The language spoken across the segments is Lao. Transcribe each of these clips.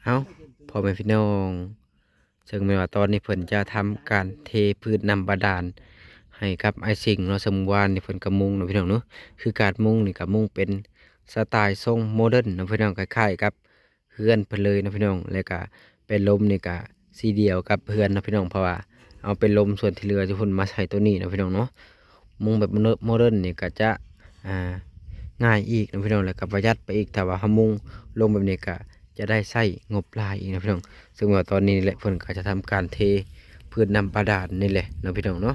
ເອົ້າ ພໍ່ແມ່ພີ່ນ້ອງ ເຊິ່ງແມ່ນວ່າຕອນນີ້ເພິ່ນຈະທຳການເທພື້ນນ້ຳບາດານໃຫ້ກັບອ້າຍຊິງເນາະ. ເຊິ່ງມື້ວານນີ້ເພິ່ນກໍມຸງເນາະພີ່ນ້ອງເນາະ, ຄືການມຸງນີ້ກໍມຸງເປັນສະໄຕລ໌ຊົງໂມເດີນເນາະພີ່ນ້ອງ, ຄ້າຍໆກັບເຮືອນເພິ່ນເລີຍເນາະພີ່ນ້ອງ. ແລ້ວກໍແປ້ນລົມນີ້ກໍສີດຽວກັບເຮືອນເນາະພີ່ນ້ອງ, ເພາະວ່າເອົາແປ້ນລົມສ່ວນທີ່ເຫຼືອຢູ່ພຸ້ນມາໃສ່ໂຕນີ້ເນາະພີ່ນ້ອງເນາະ. ມຸງແບບໂມເດີນນີ້ກໍຈະ ອ່າ ງ່າຍອີກເນາະພີ່ນ້ອງ, ແລ້ວກໍປະຢັດໄປອີກ. ຖ້າວ່າເຮົາມຸງລົງແບບນີ້ກໍຈະໄດ້ໃຊ້ງົບຫຼາຍອີກເນາະພີ່ນ້ອງ. ເຊິ່ງວ່າຕອນນີ້ແຫຼະ ເພິ່ນກໍຈະທຳການເທພື້ນນ້ຳບາດານນີ້ແຫຼະເນາະພີ່ນ້ອງເນາະ.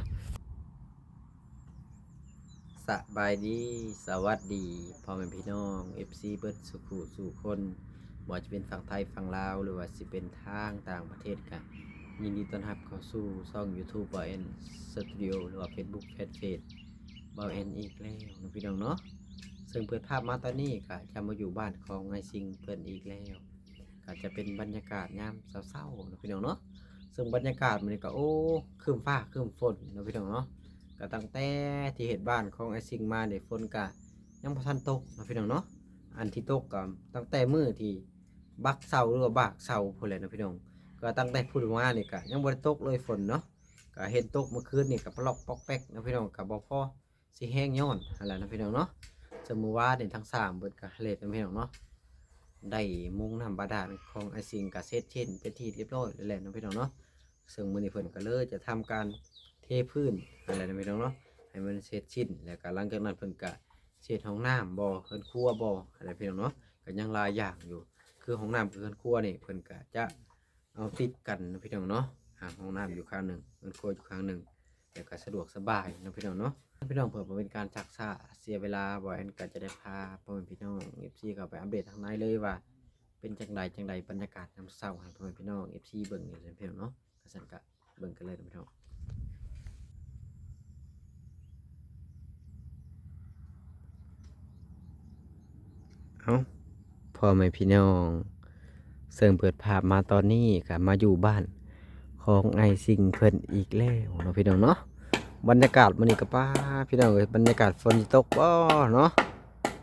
ສະບາຍດີ ສະຫວັດດີ ພໍ່ແມ່ພີ່ນ້ອງ ເອັຟຊີ ເບິດສູ່ຜູ້ສູ່ຄົນ, ບໍ່ວ່າຈະເປັນຝັ່ງໄທ ຝັ່ງລາວ ຫຼືວ່າຊິເປັນທາງຕ່າງປະເທດ ກະຍິນດີຕ້ອນຮັບເຂົ້າສູ່ຊ່ອງ YouTube ບ່າວແອນ Studio ຫຼືວ່າ Facebook Fanpage ບ່າວແອນອີກແລ້ວເນາະພີ່ນ້ອງເນາະ. ເຊິ່ງເປີດພາບມາຕອນນີ້ກະຈະມາຢູ່ບ້ານຂອງອ້າຍຊິງເພິ່ນອີກແລ້ວ, ກະຈະເປັນບັນຍາກາດຍາມເຊົ້າໆເນາະພີ່ນ້ອງເນາະ. ເຊິ່ງບັນຍາກາດມື້ນີ້ກະ ໂອ້ ຄຶ້ມຟ້າຄຶ້ມຝົນເນາະພີ່ນ້ອງເນາະ. ກະຕັ້ງແຕ່ທີ່ເຮັດບ້ານຂອງອ້າຍຊິງມານີ້ ຝົນກະຍັງບໍ່ທັນຕົກເນາະພີ່ນ້ອງເນາະ. ອັນທີ່ຕົກກໍຕັ້ງແຕ່ມື້ທີ່ບັກເສົາ ຫຼືວ່າບາກເສົາພຸ້ນແຫຼະເນາະພີ່ນ້ອງ. ກໍຕັ້ງແຕ່ພຸ້ນມານີ້ກໍຍັງບໍ່ໄດ້ຕົກເລີຍຝົນເນາະ, ກໍເຫັນຕົກມື້ຄືນນີ້ກໍປະລັອກປອກແປກເນາະພີ່ນ້ອງ, ກໍບໍ່ພໍຊິແຮງຍ້ອນຫັ້ນແຫຼະເນາະພີ່ນ້ອງເນາະ. ສ່ວນມື້ວານນີ້ທັງຊ່າງເພິ່ນກໍເຮັດເນາະພີ່ນ້ອງເນາະ, ໄດ້ມຸງນ້ຳບາດານຂອງອ້າຍຊິງກໍເສັດສິ້ນເປັນທີ່ຮຽບຮ້ອຍແລ້ວເນາະພີ່ນ້ອງເນາະ. ເຊິ່ງມື້ນີ້ເພິ່ນກໍເລີຍຈະທຳການເທພື້ນຫັ້ນແຫຼະເນາະພີ່ນ້ອງເນາະ, ໃຫ້ມັນເສັດສິ້ນ. ແລ້ວກໍຫຼັງຈາກນັ້ນເພິ່ນກໍເຮັດຫ້ອງນ້ຳບໍ່ ເຮືອນຄົວບໍ່ຫັ້ນແຫຼະພີ່ນ້ອງເນາະ, ກໍຍັງຫຼາຍຢ່າງຢູ່. ຄືຫ້ອງນ້ຳກັບເຮືອນຄົວນີ້ເພິ່ນກໍຈະເອົາຕິດກັນເນາະພີ່ນ້ອງເນາະ, ຫ້ອງນ້ຳຢູ່ຂ້າງໜຶ່ງ ເຮືອນຄົວຢູ່ຂ້າງໜຶ່ງ, ແລ້ວກໍສະດວກສະບາຍເນາະພີ່ນ້ອງເນາະ. ພີ່ນ້ອງ ເພື່ອບໍ່ເປັນການຊັກຊ້າເສຍເວລາ, ບ່າວແອນກໍຈະໄດ້ພາພໍ່ແມ່ພີ່ນ້ອງ ເອັຟຊີ ເຂົ້າໄປອັບເດດທາງໃນເລີຍວ່າ ເປັນຈັ່ງໃດຈັ່ງໃດ ບັນຍາກາດຍາມເຊົ້າໃຫ້ພໍ່ແມ່ພີ່ນ້ອງ ເອັຟຊີ ເບິ່ງນີ້ເນາະພີ່ນ້ອງເນາະ. ຄັນຊັ້ນກະເບິ່ງກັນເລີຍເນາະພີ່ນ້ອງ. ເອົ້າ ພໍ່ແມ່ພີ່ນ້ອງ ເຊິ່ງເປີດພາບມາຕອນນີ້ກະມາຢູ່ບ້ານຂອງອ້າຍຊິງເພິ່ນອີກແລ້ວເນາະພີ່ນ້ອງເນາະ. ບັນຍາກາດມື້ນີ້ກະ ປ້າ ພີ່ນ້ອງເອີຍ ບັນຍາກາດຝົນຊິຕົກບໍ່ເນາະ.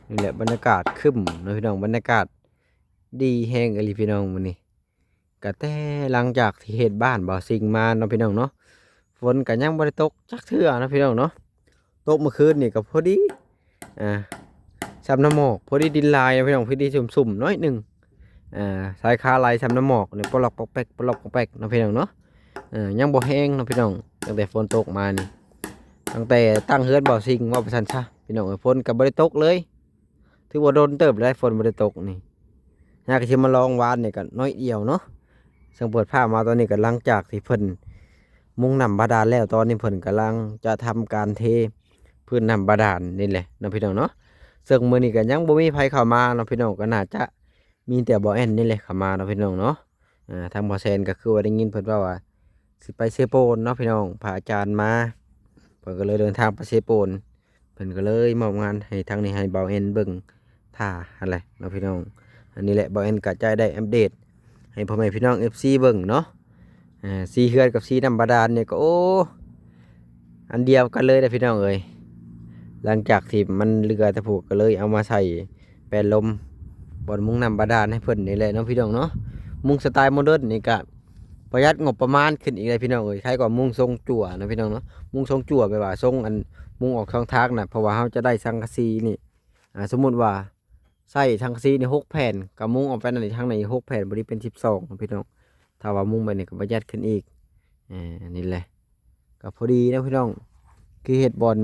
ນີ້ແຫຼະບັນຍາກາດຄຶ້ມເນາະພີ່ນ້ອງ, ບັນຍາກາດ ດີແຮງອີ່ຫຼີພີ່ນ້ອງມື້ນີ້. ກະແຕ່ຫຼັງຈາກທີ່ເຮັດບ້ານບ່າວຊິງມາເນາະພີ່ນ້ອງເນາະ, ຝົນກະຍັງບໍ່ໄດ້ຕົກຈັກເທື່ອເນາະພີ່ນ້ອງເນາະ. ຕົກມື້ຄືນນີ້ກະພໍດີ ອ່າ ຊ່ຳນ້ຳໝອກ, ພໍດີດິນລາຍເນາະພີ່ນ້ອງ, ພໍດີຊຸ່ມໆໜ້ອຍໜຶ່ງ. ອ່າ ສາຍຄາໄຫຼຊ່ຳນ້ຳໝອກນີ້ ປະລັອກປອກແປກ ປະລັອກປອກແປກເນາະພີ່ນ້ອງເນາະ. ເອີ ຍັງບໍ່ແຮງເນາະພີ່ນ້ອງ, ຕັ້ງແຕ່ຝົນຕົກມານີ້, ຕັ້ງແຕ່ຕັ້ງເຮືອນບ່າວຊິງ ເວົ້າໄປຊັ້ນຊະພີ່ນ້ອງເອີຍ, ຝົນກະບໍ່ໄດ້ຕົກເລີຍ. ຖືວ່າດົນເຕີບແລ້ວ ຝົນບໍ່ໄດ້ຕົກນີ້, ຫາກະຊິມາລອງວານນີ້ກໍໜ້ອຍດຽວເນາະ. ເຊິ່ງເປີດພາບມາຕອນນີ້ກໍຫຼັງຈາກທີ່ເພິ່ນມຸງນ້ຳບາດານແລ້ວ, ຕອນນີ້ເພິ່ນກຳລັງຈະທຳການເທພື້ນນ້ຳບາດານນີ້ແຫຼະເນາະພີ່ນ້ອງເນາະ. ເຊິ່ງມື້ນີ້ກໍຍັງບໍ່ມີໃຜເຂົ້າມາເນາະພີ່ນ້ອງ, ກໍໜ້າຈະມີແຕ່ບ່າວແອນນີ້ແຫຼະເຂົ້າມາເນາະພີ່ນ້ອງເນາະ. ອ່າ ທາງບ່າວແຊນກໍຄືວ່າໄດ້ຍິນເພິ່ນເວົ້າວ່າ ຊິໄປເຊໂປນເນາະພີ່ນ້ອງ, ພະອາຈານມາ ເພິ່ນກໍເລີຍເດີນທາງໄປເຊໂປນ. ເພິ່ນກໍເລີຍມອບງານໃຫ້ທາງນີ້ ໃຫ້ບ່າວແອນເບິ່ງຖ້າຫັ້ນແຫຼະເນາະພີ່ນ້ອງ. ອັນນີ້ແຫຼະ ບ່າວແອນກໍຈະໄດ້ອັບເດດໃຫ້ພໍ່ແມ່ພີ່ນ້ອງ ເອັຟຊີ ເບິ່ງເນາະ. ອ່າ ສີເຮືອນກັບສີນ້ຳບາດານນີ້ກໍ ໂອ້ ອັນດຽວກັນເລີຍເດ້ພີ່ນ້ອງເອີຍ. ຫຼັງຈາກທີ່ມັນເຫຼືອແຕ່ພຸ້ນ ກໍເລີຍເອົາມາໃສ່ ແປນລົມ ບ່ອນມຸງນ້ຳບາດານໃຫ້ເພິ່ນນີ້ແຫຼະເນາະພີ່ນ້ອງເນາະ. ມຸງສະໄຕລ໌ໂມເດີນນີ້ກະປະຢັດງົບປະມານຂຶ້ນອີກແລ້ວພີ່ນ້ອງເອີຍ, ໃຜກໍມຸງຊົງຈົວເນາະພີ່ນ້ອງເນາະ. ມຸງຊົງຈົວແປວ່າຊົງອັນມຸງອອກຊ່ອງທາງນະ, ເພາະວ່າເຮົາຈະໄດ້ສັງກະສີນີ້ ອ່າ ສົມມຸດວ່າໃຊ້ສັງກະສີນີ້ຫົກແຜ່ນ, ກໍມຸງອອກໄປນັ້ນອີກທາງໃນອີກຫົກແຜ່ນ, ພໍດີເປັນສິບສອງເນາະພີ່ນ້ອງ. ຖ້າວ່າມຸງແບບນີ້ກໍປະຢັດຂຶ້ນອີກ. ເອີ ອັນນີ້ແຫຼະ ກໍພໍດີເນາະພີ່ນ້ອງ, ຄືເຮັດບ່ອນ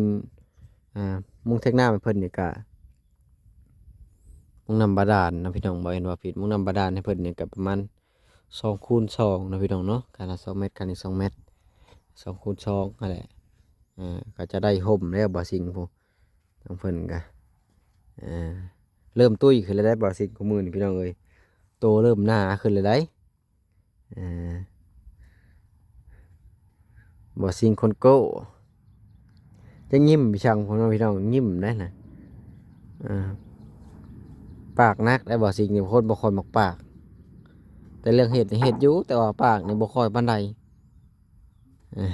ອ່າ ມຸງແທງນ້ຳໃຫ້ເພິ່ນນີ້ກະ ມຸງນ້ຳບາດານເນາະພີ່ນ້ອງ, ບໍ່ແມ່ນວ່າຜິດ, ມຸງນ້ຳບາດານໃຫ້ເພິ່ນນີ້ກະປະມານສອງຄູນສອງເນາະພີ່ນ້ອງເນາະ, ຂ້າງລະສອງແມັດ, ຂ້າງນີ້ສອງແມັດ, ສອງຄູນສອງຫັ້ນແຫຼະ. ເອີ ກໍຈະໄດ້ຮົ່ມແລ້ວບ່າວຊິງຜູ້ ທາງເພິ່ນກະ ເອີ ເລີ່ມຕຸ້ຍຂຶ້ນແລ້ວໄດ໋ບ່າວຊິງ ຄູ່ມື້ນີ້ພີ່ນ້ອງເອີຍ, ໂຕເລີ່ມໜາຂຶ້ນແລ້ວໄດ໋. ເອີ ບໍ່ສິ່ງຄົນໂກ້ ຈະຍິ້ມໄປຊ່າງ ພໍ່ແມ່ພີ່ນ້ອງ ຍິ້ມໄດ້ນະ. ເອີ ປາກໜັກໄດ້ ບໍ່ສິ່ງນີ້ ຄົນບໍ່ຄ່ອຍມັກປາກ, ແຕ່ເລື່ອງເຮັດນີ້ເຮັດຢູ່ ແຕ່ວ່າປາກນີ້ບໍ່ຄ່ອຍປານໃດ. ເອີ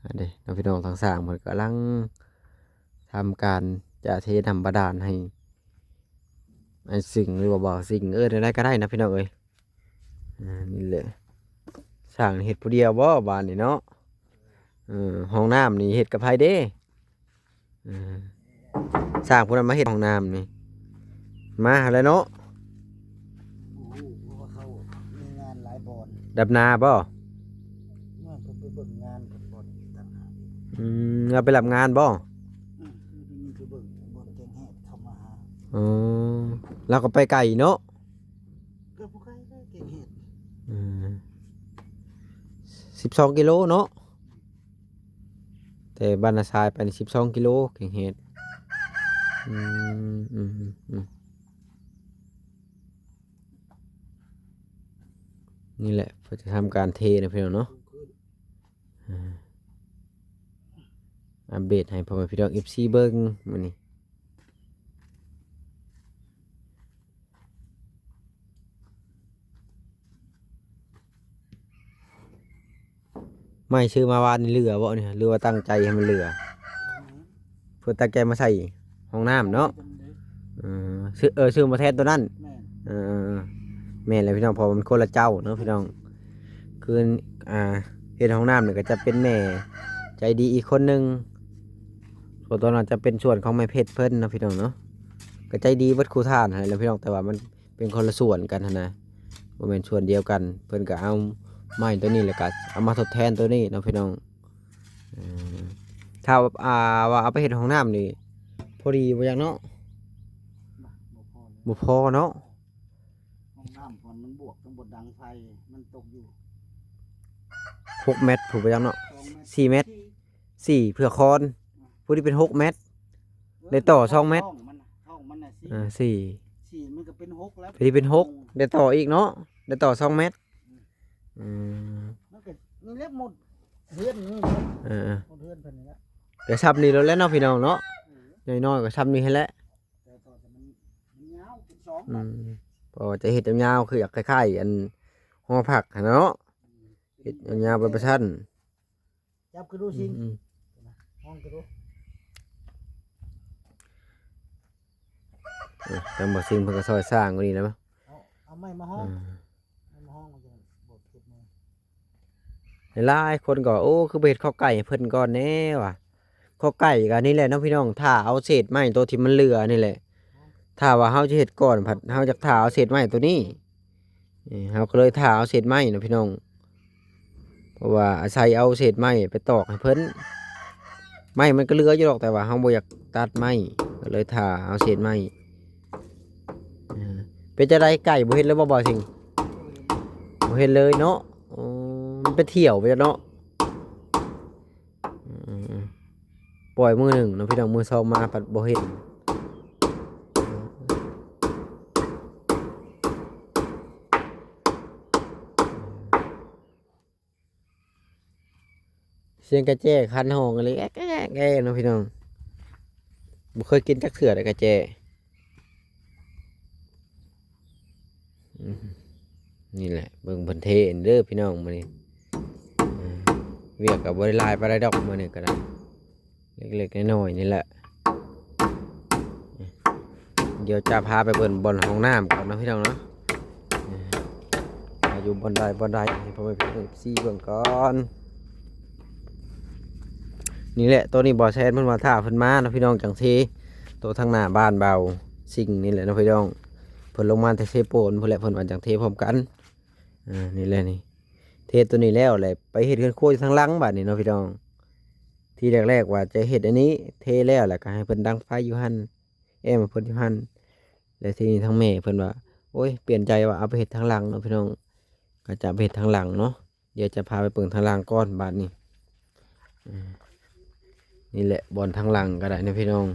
ອັນນີ້ເນາະ ພີ່ນ້ອງ ທາງຊ່າງເພິ່ນກຳລັງທຳການຈະເທນ້ຳບາດານໃຫ້ ອ້າຍສິງ ຫຼືວ່າບ່າວສິງ ເອີ້ນແນວໃດກໍໄດ້ນະພີ່ນ້ອງເອີຍ. ອ່າ ນີ້ແຫຼະ ຊ່າງເຮັດຜູ້ດຽວບໍ່ບາດນີ້ເນາະ? ເອີ ຫ້ອງນ້ຳນີ້ເຮັດກັບໃຜເດ້? ເອີ ຊ່າງຜູ້ນັ້ນມາເຮັດຫ້ອງນ້ຳນີ້ ມາຫັ້ນແຫຼະເນາະ. ບໍ່ຮູ້ ເພາະວ່າເຂົາມີງານຫຼາຍບ່ອນ. ດຳນາບໍ່? ແມ່ນ ເພິ່ນໄປເບິ່ງງານກັນບ່ອນຕ່າງຫາກ. ອືມ ລາວໄປຮັບງານບໍ່? ອືມ ໄປເບິ່ງບ່ອນແກງແຮດເຂົາມາຫາ. ອໍ ລາວກໍໄປໄກເນາະ? ກໍບໍ່ໄກເດ້ ແກງແຮດ. ອືມ ສິບສອງກິໂລເນາະ? ແຕ່ບ້ານນາຊາຍໄປນີ້ສິບສອງກິໂລ ແກງເຫັດ. ອືມ ອືມ ອືມ ນີ້ແຫຼະ ເພິ່ນຈະທຳການເທນະພີ່ນ້ອງເນາະ. ອ່າ ອັບເດດໃຫ້ພໍ່ແມ່ພີ່ນ້ອງ ເອັຟຊີ ເບິ່ງມື້ນີ້. ໄມ້ຊື້ມາວານນີ້ເຫຼືອບໍ່ນີ້ ຫຼືວ່າຕັ້ງໃຈໃຫ້ມັນເຫຼືອ? ເພິ່ນຕັ້ງໃຈມາໃສ່ຫ້ອງນ້ຳເນາະ. ເອີ ຊື້ ເອີ ຊື້ມາແທນໂຕນັ້ນ. ແມ່ນ ເອີ ແມ່ນແລ້ວພີ່ນ້ອງ ເພາະມັນຄົນລະເຈົ້າເນາະພີ່ນ້ອງ. ຄື ອ່າ ເຮັດຫ້ອງນ້ຳນີ້ກໍຈະເປັນແມ່ໃຈດີອີກຄົນໜຶ່ງ ສ່ວນຕົວນັ້ນຈະເປັນສ່ວນຂອງແມ່ເພັດເພິ່ນເນາະພີ່ນ້ອງເນາະ. ກໍໃຈດີເບິດຄູ່ທ່ານຫັ້ນແຫຼະພີ່ນ້ອງ ແຕ່ວ່າມັນເປັນຄົນລະສ່ວນກັນຫັ້ນນະ ບໍ່ແມ່ນສ່ວນດຽວກັນ. ເພິ່ນກໍເອົາໄມ້ໂຕນີ້ ແລ້ວກໍເອົາມາທົດແທນໂຕນີ້ເນາະພີ່ນ້ອງ. ເອີ ຖ້າ ອ່າ ວ່າເອົາໄປເຮັດຫ້ອງນ້ຳນີ້ ພໍດີບໍ່ຈັກເນາະ? ບໍ່ພໍເນາະ. ຫ້ອງນ້ຳມັນບວກ ຕ້ອງບົດດັງໄຟ ມັນຕົກຢູ່ຫົກແມັດພຸ້ນບໍ່ຈັກເນາະ. ສອງແມັດ ສີ່ແມັດ ສີ່ ເພື່ອຄອນ ຜູ້ທີ່ເປັນຫົກແມັດ ໄດ້ຕໍ່ສອງແມັດ. ທ້ອງມັນນະ ທ້ອງມັນນະ ສີ່ ອ່າ ສີ່ ສີ່ ມັນກໍເປັນຫົກແລ້ວ ຜູ້ທີ່ເປັນຫົກ ໄດ້ຕໍ່ອີກເນາະ ໄດ້ຕໍ່ສອງແມັດ. ອືມ ມັນກໍນີ້ແຫຼະໝົດເຮືອນນີ້. ເອີ ໝົດເຮືອນເພິ່ນນີ້ແຫຼະ. ກໍຊ່ຳນີ້ແລ້ວແຫຼະເນາະພີ່ນ້ອງເນາະ. ເອີ ນ້ອຍໆກໍຊ່ຳນີ້ຫັ້ນແຫຼະ. ແຕ່ກໍຈະມັນ ມັນຍາວເປັນສອງ ອືມ ເພາະວ່າຈະເຮັດຍາວໆ ຄືຢາກຄ້າຍໆ ອັນຫໍພັກຫັ້ນນະເນາະ. ເຮັດຍາວໆ ໄປປະຊັ້ນ. ຈັບກະດູຊິງ ອືມໆ ຫ້ອງກະດູ. ເອີ ທາງບ່າວຊິງເພິ່ນກໍຊ່ອຍສ້າງຢູ່ນີ້ແຫຼະ. ເອົາ ເອົາໄມ້ມາຫ້ອງ ເອີ ໄມ້ມາຫ້ອງ ມັນຈະບໍ່ເຈັບມື. ຫຼາຍໆຄົນກໍວ່າ ໂອ້ ຄືບໍ່ເຮັດຄອກໄກ່ໃຫ້ເພິ່ນກ່ອນແດ່ວ່າ. ຄອກໄກ່ກໍນີ້ແຫຼະເນາະພີ່ນ້ອງ ຖ້າເອົາເສດໄມ້ໂຕທີ່ມັນເຫຼືອນີ້ແຫຼະ. ຖ້າວ່າເຮົາຈະເຮັດກ່ອນ ພັດເຮົາຢາກຖ້າເອົາເສດໄມ້ໂຕນີ້ ເອີ ເຮົາກໍເລີຍຖ້າເອົາເສດໄມ້ເນາະພີ່ນ້ອງ. ເພາະວ່າອາໄສເອົາເສດໄມ້ໄປຕອກໃຫ້ເພິ່ນ. ໄມ້ມັນກໍເຫຼືອຢູ່ດອກ ແຕ່ວ່າເຮົາບໍ່ຢາກຕັດໄມ້ ກໍເລີຍຖ້າເອົາເສດໄມ້. ເອີ ເປັນຈັ່ງໃດ ໄກ່ບໍ່ເຫັນເລີຍບໍ່ ບ່າວຊິງ? ບໍ່ເຫັນເລີຍເນາະ. ອໍ ມັນໄປທ່ຽວໄປເນາະ. ອືມ ປ່ອຍມື້ໜຶ່ງເນາະພີ່ນ້ອງ ມື້ສອງມາພັດບໍ່ເຫັນ. ສຽງກະແຈຄັນຫ້ອງອີ່ຫຼີ ແອກແອກແອກເນາະພີ່ນ້ອງ. ບໍ່ເຄີຍກິນຈັກເທື່ອເດ້ກະແຈ. ອືມ ນີ້ແຫຼະ ເບິ່ງເພິ່ນເທເດີພີ່ນ້ອງມື້ນີ້. ເອີ ວຽກກໍບໍ່ໄດ້ຫຼາຍປານໃດດອກມື້ນີ້ກໍໄດ້ ເລັກໆນ້ອຍໆນີ້ແຫຼະ. ດຽວຈະພາໄປເບິ່ງບ່ອນຫ້ອງນ້ຳກ່ອນເນາະພີ່ນ້ອງເນາະ. ເອີ ວ່າຢູ່ບ່ອນໃດບ່ອນໃດ ໃຫ້ພໍ່ແມ່ພີ່ນ້ອງ ເອັຟຊີ ເບິ່ງກ່ອນ. ນີ້ແຫຼະ ໂຕນີ້ບໍ່ແຊນເພິ່ນວ່າຖ້າເພິ່ນມາເນາະພີ່ນ້ອງ ຈັ່ງເທ. ໂຕທາງໜ້າບ້ານບ່າວຊິງນີ້ແຫຼະເນາະພີ່ນ້ອງ. ເພິ່ນລົງມາແຕ່ເຊໂປນພຸ້ນແຫຼະ ເພິ່ນວ່າຈັ່ງເທພ້ອມກັນ. ອ່າ ນີ້ແຫຼະນີ້ ເທໂຕນີ້ແລ້ວແຫຼະ ໄປເຮັດເຮືອນຄົວຢູ່ທາງຫຼັງບາດນີ້ເນາະພີ່ນ້ອງ. ທີແລກໆວ່າຈະເຮັດອັນນີ້ ເທແລ້ວ ແລ້ວກໍໃຫ້ເພິ່ນດັງໄຟຢູ່ຫັ້ນ ແອ້ມໃຫ້ເພິ່ນຢູ່ຫັ້ນ. ແລ້ວທີນີ້ທາງແມ່ເພິ່ນວ່າ ໂອ້ຍ ປ່ຽນໃຈວ່າເອົາໄປເຮັດທາງຫຼັງເນາະພີ່ນ້ອງ ກໍຈະໄປເຮັດທາງຫຼັງເນາະ. ດຽວຈະພາໄປເບິ່ງທາງຫຼັງກ່ອນບາດນີ້. ອືມ ນີ້ແຫຼະ ບ່ອນທາງຫຼັງກໍໄດ້ນະພີ່ນ້ອງ.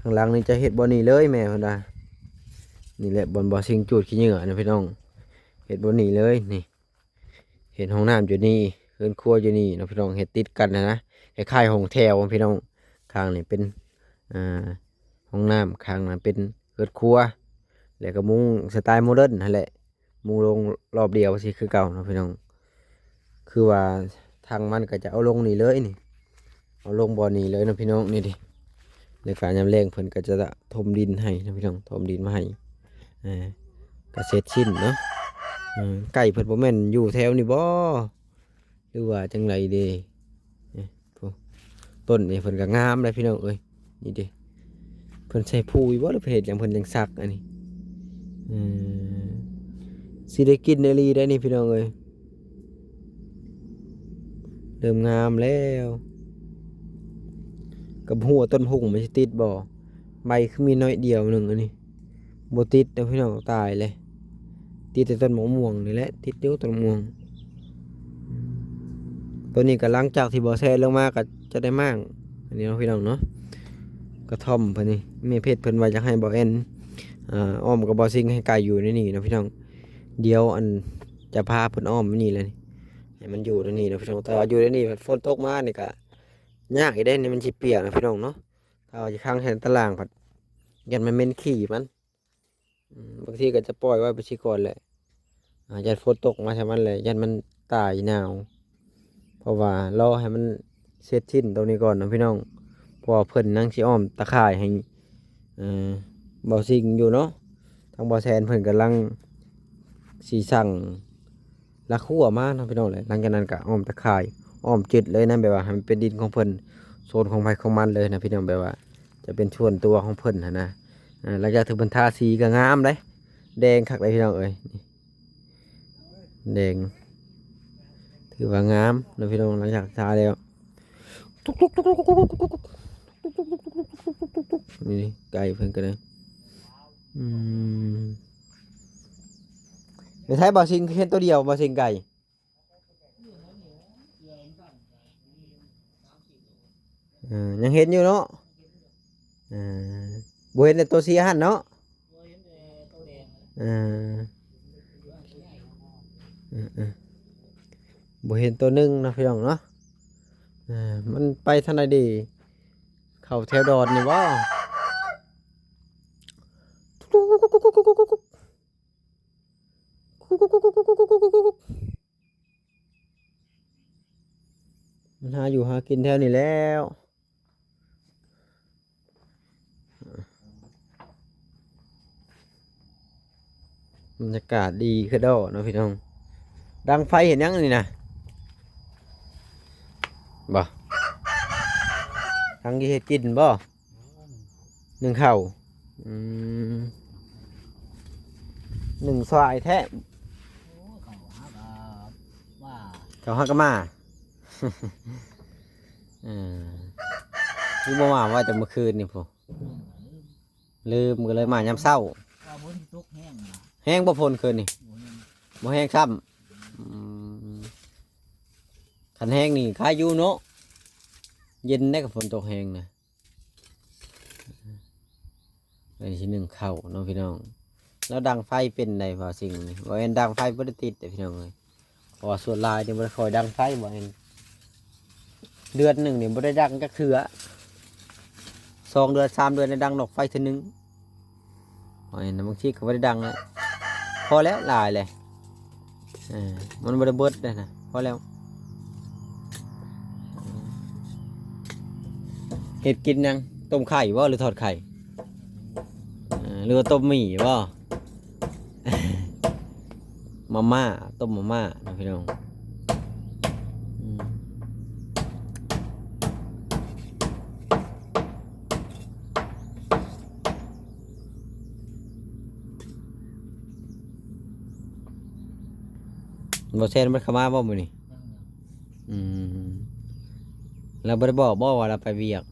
ທາງຫຼັງນີ້ຈະເຮັດບ່ອນນີ້ເລີຍ ແມ່ເພິ່ນວ່າ. ນີ້ແຫຼະ ບ່ອນ ບ່ອນຊິງຈູດຂີ້ເຫຍື້ອນະພີ່ນ້ອງ ເຮັດບ່ອນນີ້ເລີຍນີ້. ເຮັດຫ້ອງນ້ຳຢູ່ນີ້ ເຮືອນຄົວຢູ່ນີ້ເນາະພີ່ນ້ອງ ເຮັດຕິດກັນຫັ້ນນະ ຄ້າຍໆຫ້ອງແຖວພີ່ນ້ອງ. ຂ້າງນີ້ເປັນ ອ່າ ຫ້ອງນ້ຳ ຂ້າງນັ້ນເປັນເຮືອນຄົວ ແລ້ວກໍມຸງສະໄຕໂມເດີນຫັ້ນແຫຼະ. ມຸງລົງລອບດຽວຊິຄືເກົ່າເນາະພີ່ນ້ອງ. ຄືວ່າທາງມັນກໍຈະເອົາລົງນີ້ເລີຍນີ້ ເອົາລົງບ່ອນນີ້ເລີຍເນາະພີ່ນ້ອງ. ນີ້ເດ້ ແລ້ວກໍຍາມແລ້ງເພິ່ນກໍຈະຖົມດິນໃຫ້ນະພີ່ນ້ອງ ຖົມດິນມາໃຫ້ ເອີ ກໍເສັດສິ້ນເນາະ. ເອີ ໄກ່ເພິ່ນບໍ່ແມ່ນຢູ່ແຖວນີ້ບໍ່ ຫຼືວ່າຈັ່ງໃດເດ? ເອີ ໂອ້ ຕົ້ນນີ້ເພິ່ນກໍງາມເດ້ພີ່ນ້ອງເອີຍ. ນີ້ເດ້ ເພິ່ນໃສ່ປຸ໋ຍບໍ່ ຫຼືເພິ່ນເຮັດຫຍັງ ເພິ່ນຈັ່ງສັກອັນນີ້? ເອີ ຊິໄດ້ກິນອີ່ຫຼີໄດ໋ນີ້ພີ່ນ້ອງເອີຍ. ເລີ່ມງາມແລ້ວ. ກໍບໍ່ຮູ້ວ່າຕົ້ນຫຸ່ງມັນຊິຕິດບໍ່? ໃບຄືມີໜ້ອຍດຽວໜຶ່ງອັນນີ້. ບໍ່ຕິດເດີພີ່ນ້ອງ ຕາຍເລີຍ. ຕິດແຕ່ຕົ້ນໝາກມ່ວງນີ້ແຫຼະ ຕິດຢູ່ຕົ້ນໝາກມ່ວງ. ຕົວນີ້ກໍຫຼັງຈາກທີ່ບໍ່ແຊະລົງມາກໍຈະໄດ້ມ້າງ ອັນນີ້ເນາະພີ່ນ້ອງເນາະ. ກະທ່ອມເພິ່ນນີ້ ແມ່ເພັດເພິ່ນວ່າຢາກໃຫ້ບໍ່ແອນ ເອີ ອ້ອມກັບບໍ່ຊິງໃຫ້ໄກ່ຢູ່ໃນນີ້ເນາະພີ່ນ້ອງ. ດຽວອັນຈະພາເພິ່ນອ້ອມນີ້ແຫຼະ ໃຫ້ມັນຢູ່ໃນນີ້ເນາະພີ່ນ້ອງ. ແຕ່ວ່າຢູ່ໃນນີ້ຝົນຕົກມານີ້ກະຍາກອີກເດ້ ນີ້ມັນຊິປຽກນະພີ່ນ້ອງເນາະ. ຖ້າວ່າຊິຂັງໃສ່ຕາລ່າງພັດ ຢ້ານມັນເໝັນຂີ້ມັນ. ອືມ ບາງທີກໍຈະປ່ອຍໄວ້ໄປຊີ້ກ່ອນແຫຼະ ອາ ຢ້ານຝົນຕົກມາໃສ່ມັນແຫຼະ ຢ້ານມັນຕາຍໜາວ. ເພາະວ່າລໍໃຫ້ມັນເສັດສິ້ນຕົງນີ້ກ່ອນເນາະພີ່ນ້ອງ ເພາະວ່າເພິ່ນຍັງຊິອ້ອມຕາຂ່າຍໃຫ້ ເອີ ເບົາຊິງຢູ່ເນາະ. ທາງເບົາແຊນເພິ່ນກຳລັງຊິສັ່ງ ລາກຮົ້ວມາເນາະພີ່ນ້ອງເອີຍ. ຫຼັງຈາກນັ້ນກໍອ້ອມຕາຂ່າຍ ອ້ອມເຈັດເລີຍນະ ແບບວ່າໃຫ້ມັນເປັນດິນຂອງເພິ່ນ ໂຊນຂອງໃຜຂອງມັນເລີຍນະພີ່ນ້ອງ. ແບບວ່າຈະເປັນສ່ວນຕົວຂອງເພິ່ນຫັ້ນນະ. ອາ ຫຼັງຈາກຖືກເພິ່ນທາສີກໍງາມເດ້ ແດງຄັກເດ້ພີ່ນ້ອງເອີຍ. ແດງ ຖືວ່າງາມເນາະພີ່ນ້ອງ ຫຼັງຈາກທາແລ້ວ. ນີ້ໄກ່ເພິ່ນກໍໄດ້ ອືມ ໄປໃສ ບ່າວຊິງ ຄືເຫັນໂຕດຽວ ບ່າວຊິງ ໄກ່? ເອີ ຍັງເຫັນຢູ່ເນາະ. ເອີ ບໍ່ເຫັນແຕ່ໂຕສີຫັ້ນເນາະ. ເອີ ເອີ ເອີ ບໍ່ເຫັນໂຕໜຶ່ງເນາະພີ່ນ້ອງເນາະ. ເອີ ມັນໄປທາງໃດເດ? ເຂົ້າແຖວດອນນີ້ບໍ່? ມັນຫາຢູ່ຫາກິນແຖວນີ້ແລ້ວ. ບັນຍາກາດດີຄືດອກເນາະພີ່ນ້ອງ. ດັງໄຟເຮັດຫຍັງນີ້ນະ? ບໍ່ ດັງຊິເຮັດກິນບໍ່? ໜຶ້ງເຂົ້າ. ອືມ ໜຶ້ງສວາຍແທ້. ເຂົ້າຫາກໍມາ ເອີ ຄືບໍ່ມາວ່າແຕ່ມື້ຄືນນີ້ພຸ້ນ. ລືມ ກໍເລີຍມາຍາມເຊົ້າ. ແຮງບໍ່ຝົນຄືນນີ້? ບໍ່ແຮງຊ້ຳ. ອືມ ຄັນແຮງນີ້ຄາຍຢູ່ເນາະ ເຢັນໄດ໋ ຄັນຝົນຕົກແຮງນະ. ອັນທີໜຶ່ງເຂົ້າເນາະພີ່ນ້ອງ. ແລ້ວດັງໄຟເປັນໃດ ບ່າວຊິງນີ້? ບໍ່ແມ່ນດັງໄຟບໍ່ໄດ້ຕິດເດ້ພີ່ນ້ອງເອີຍ. ເພາະວ່າສ່ວນຫຼາຍນີ້ບໍ່ໄດ້ຄ່ອຍດັງໄຟ ບໍ່ແມ່ນ ເດືອນໜຶ່ງນີ້ບໍ່ໄດ້ດັງຈັກເທື່ອ. ສອງເດືອນສາມເດືອນໄດ້ດັງດອກໄຟເທື່ອໜຶ່ງ. ຂ້ອຍນະບາງທີກໍບໍ່ໄດ້ດັງແຫຼະ ພໍແລ້ວ ຫຼາຍແຫຼະ. ເອີ ມັນບໍ່ໄດ້ເບິດເດ້ນະ ພໍແລ້ວ. ເຮັດກິນຫຍັງ? ຕົ້ມໄຂ່ບໍ່ ຫຼືທອດໄຂ່? ເອີ ຫຼືວ່າຕົ້ມໝີ່ບໍ່? ມາມ່າ ຕົ້ມມາມ່າເນາະພີ່ນ້ອງ. ອືມ ບໍ່ແຊນມັນເຂົ້າມາບໍ່ມື້ນີ້? ອືມ ລາວບໍ່ໄດ້ບອກບໍ່ວ່າລາວໄປວຽກ?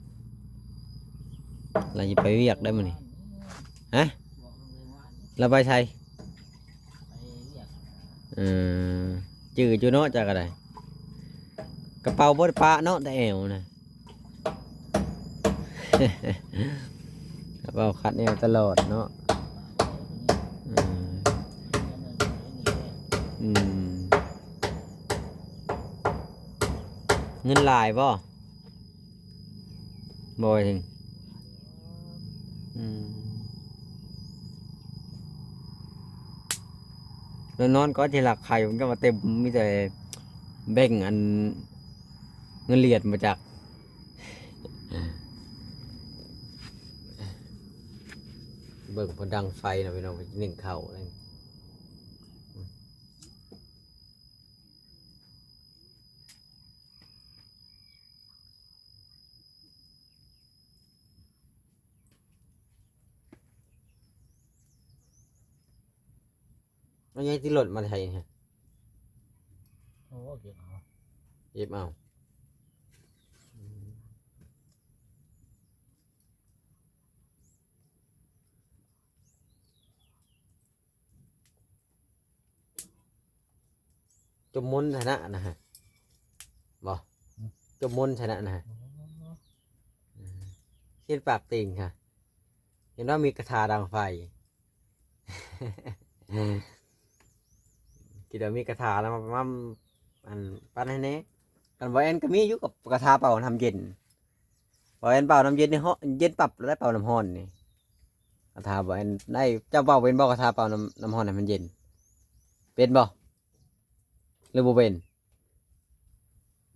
ລາວຊິໄປວຽກໄດ໋ມື້ນີ້. ຮະ? ລາວໄປໃສ? ເອີ ຈື່ຢູ່ເນາະ ເຈົ້າກໍໄດ້. ກະເປົາບໍ່ໄດ້ປະເນາະ ແຕ່ແອວນະ. ເວົ້າຂັດແນວຕະຫຼອດເນາະ. ເອີ ອືມ ເງິນຫຼາຍບໍ່? ບໍ່ເຖິງ. ອືມ ແລ້ວນອນກໍທີ່ລັກໄຂ່ ມັນກໍວ່າເຕັມ ມີແຕ່ແບ່ງອັນເງິນຫຼຽນມາຈັກ. ເບິ່ງເພິ່ນດັງໄຟນະພີ່ນ້ອງ ເພິ່ນໜຶ້ງເຂົ້າ. ເອົາໃຫຍ່ຕິລົດມາໃສ່ນີ້. ໂອ້ ເກັບເອົາ ເກັບເອົາ. ຈົມມົນຊະນະນະ ບໍ່? ອືມ ຈົມມົນຊະນະນະ. ອໍ ເຫັນປາກຕິ່ງຫະ ເຫັນວ່າມີກະທາດັງໄຟ. ຄິດວ່າມີກະທານຳ ມາ ອັນ ປັ່ນໃຫ້ແດ່. ອັນ ບໍ່ແອນກໍມີຢູ່ ກັບກະທາເປົ່ານ້ຳເຢັນ. ບໍ່ແອນເປົ່ານ້ຳເຢັນນີ້ ເຢັນປັບແລ້ວ ເປົ່ານ້ຳຮ້ອນນີ້. ກະທາບໍ່ແອນໄດ້ ເຈົ້າເປົ່າເປັນບໍ່? ກະທາເປົ່ານ້ຳ ນ້ຳຮ້ອນໃຫ້ມັນເຢັນ ເປັນບໍ່ ຫຼືບໍ່ເປັນ?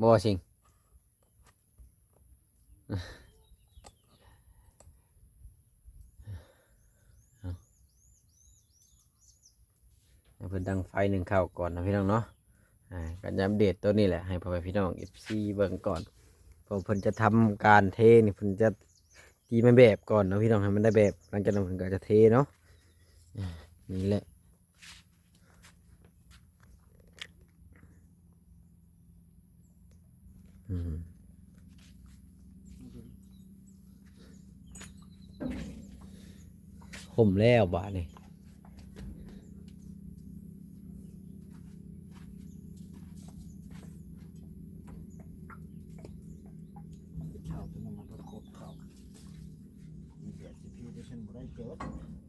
ບໍ່ ຊິງ ໃຫ້ເພິ່ນດັງໄຟໜຶ້ງເຂົ້າກ່ອນເນາະພີ່ນ້ອງເນາະ. ອ່າ ກໍຈະອັບເດດໂຕນີ້ແຫຼະ ໃຫ້ພໍ່ແມ່ພີ່ນ້ອງ ເອັຟຊີ ເບິ່ງກ່ອນ ເພາະເພິ່ນຈະທຳການເທນີ້ ເພິ່ນຈະຕີແມ່ນແບບກ່ອນເນາະພີ່ນ້ອງ ໃຫ້ມັນໄດ້ແບບ ຫຼັງຈາກນັ້ນເພິ່ນກໍຈະເທເນາະ. ອ່າ ນີ້ແຫຼະ. ອືມ ຫົ້ມແລ້ວບາດນີ້.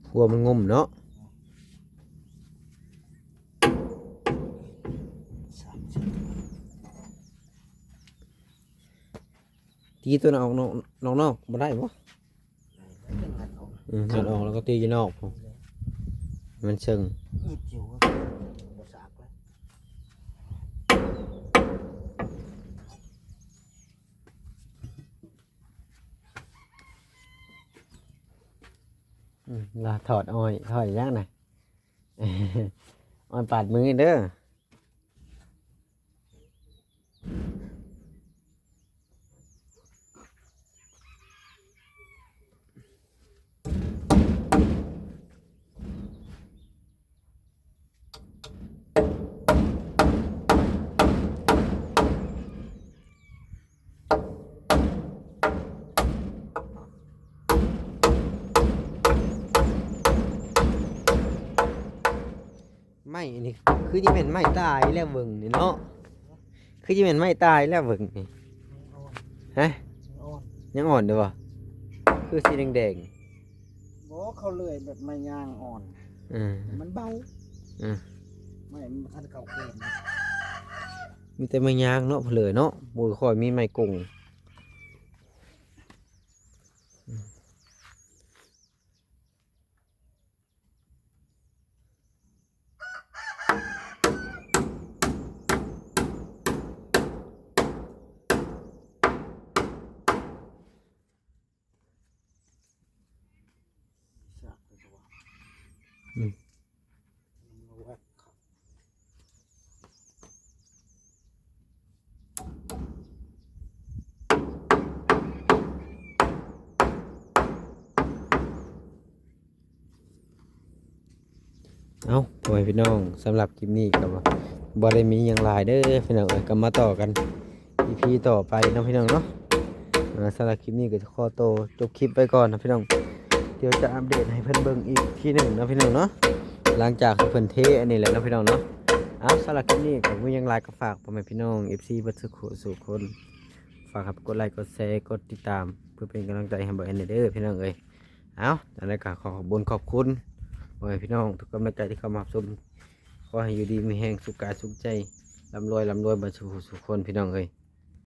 ຫົວມັນງຸ້ມເນາະ. ຕີຕົວນັ້ນອອກນອກ ນອກໆ ບໍ່ໄດ້ບໍ່? ອືມ ງັດອອກແລ້ວກໍຕີຢູ່ນອກພຸ້ນ ມັນເຊິ່ງ. ອືມ ລາວຖອດອ້ອຍ ຖອດຫຍັງນະ? ອ້ອຍປາດມືເດີ. ໄມ້ອັນນີ້ຄືຊິແມ່ນໄມ້ຕາຍແລ້ວເບິ່ງນີ້ເນາະ ຄືຊິແມ່ນໄມ້ຕາຍແລ້ວເບິ່ງນີ້. ຮະ? ຍັງອ່ອນ ຍັງອ່ອນຢູ່ບໍ່? ຄືສີແດງໆ. ບໍ່ ເຂົາເລື່ອຍແບບໄມ້ຍາງອ່ອນ. ເອີ ມັນເບົາ. ເອີ ໄມ້ມັນບໍ່ທັນເຂົ້າເກນ. ມີແຕ່ໄມ້ຍາງເນາະ ເພິ່ນເລີຍເນາະ ບໍ່ຄ່ອຍມີໄມ້ກົງ. ອືມ ເອົ້າ ພໍ່ແມ່ພີ່ນ້ອງ ສຳລັບຄລິບນີ້ກໍບໍ່ໄດ້ມີຫຍັງຫຼາຍເດີພີ່ນ້ອງເອີຍ ກໍມາຕໍ່ກັນ ອີພີ ຕໍ່ໄປເນາະພີ່ນ້ອງເນາະ. ອ່າ ສຳລັບຄລິບນີ້ກໍຈະຂໍໂຕຈົບຄລິບໄວ້ກ່ອນເນາະພີ່ນ້ອງ ດຽວຈະອັບເດດໃຫ້ເພິ່ນເບິ່ງອີກທີໜຶ່ງເນາະພີ່ນ້ອງເນາະ ຫຼັງຈາກທີ່ເພິ່ນເທອັນນີ້ແຫຼະເນາະພີ່ນ້ອງເນາະ. ເອົ້າ ສຳລັບຄລິບນີ້ກໍບໍ່ມີຫຍັງຫຼາຍ ກໍຝາກພໍ່ແມ່ພີ່ນ້ອງ ເອັຟຊີ ເບິດສູ່ຜູ້ສູ່ຄົນ ຝາກໃຫ້ກົດໄລ ກົດແຊ ກົດຕິດຕາມ ເພື່ອເປັນກຳລັງໃຈໃຫ້ບ່າວແອນແດ່ເດີພີ່ນ້ອງເອີຍ. ເອົ້າ ຈັ່ງໃດກໍຂໍຂອບຄຸນຂອບຄຸນພໍ່ແມ່ພີ່ນ້ອງທຸກກຳລັງໃຈທີ່ເຂົ້າມາຮັບຊົມ ຂໍໃຫ້ຢູ່ດີມີແຮງ ສຸກກາຍສຸກໃຈ ລ່ຳລວຍ ລ່ຳລວຍເບິດສູ່ຜູ້ສູ່ຄົນພີ່ນ້ອງເອີຍ.